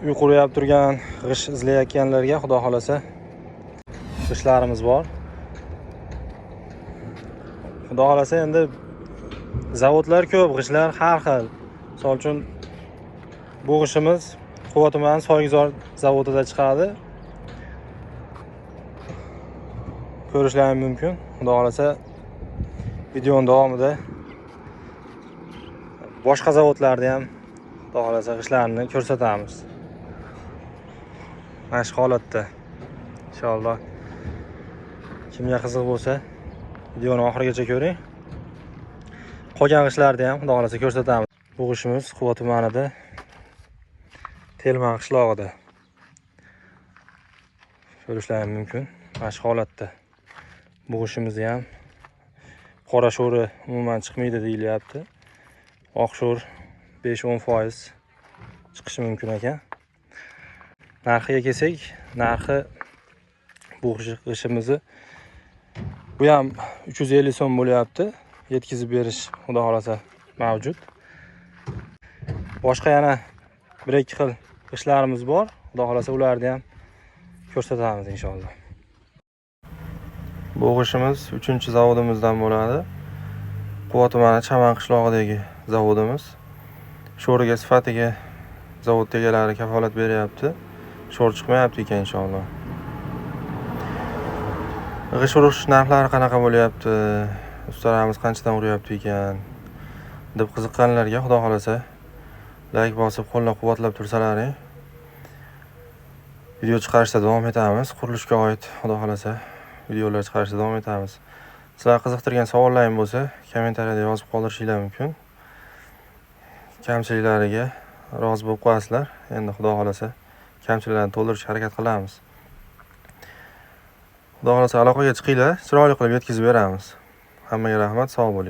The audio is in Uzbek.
Uy qurayap turgan, g'isht izlayotganlarga xudo xohlasa g'ishtlarimiz bor. Xudo xohlasa endi zavodlar ko'p, g'ishtlar har xil. Misol uchun bu g'ishtimiz Quva tumani Soygizor zavodida chiqadi. Ko'rishlaring mumkin. Xudo xohlasa videoning davomida boshqa zavodlarda ham xudo xohlasa g'ishtlarni ko'rsatamiz. Mana shu holatda inshaalloh kimga qiziq bo'lsa videoni oxirigacha ko'ring. Qolgan g'ishtlarni ham xudo xohlasa ko'rsatamiz. Bu g'ishtimiz Quva tumanida Telman qishlog'ida. Ko'rishlaring mumkin. Mana shu holatda. Bu g'ishtimizni ham qora sho'ri umuman chiqmaydi deyilyapti. Oq sho'r 5-10% chiqishi mumkin ekan. Narxiga kelsak, narxi bu g'ishtimizni bu ham 350 so'm bo'lyapti. Yetkazib berish xudo xohlasa mavjud. Boshqa yana 1-2 xil g'ishtlarimiz bor. Xudo xohlasa ularni ham ko'rsatamiz inshaalloh. Bu g'ishtimiz 3-zavodimizdan bo'ladi. Quva tumani Chaman qishlog'idagi zavodimiz. Sho'riga, sifatiga zavod egalari kafolat beryapti. Sho'r chiqmayapti ekan inshaalloh. G'isht urish narxlari qanaqa bo'lyapti? Ustalarimiz qanchadan uryapti ekan deb qiziqqanlarga xudo xohlasa like bosib qo'llab-quvvatlab tursalaring video chiqarishda davom etamiz. Qurilishga oid xudo xohlasa videolar chiqarishda davom etamiz. Sizlar qiziqtirgan savollaring bo'lsa, kommentariyada yozib qoldirishinglar mumkin. Kamchiliklariga rozi bo'lib qo'yasizlar. Endi xudo xohlasa kamchiliklarni to'ldirishga harakat qilamiz. Xudo xohlasa aloqaga chiqinglar, chiroyli qilib yetkazib beramiz. Hammaga rahmat, sog' bo'ling.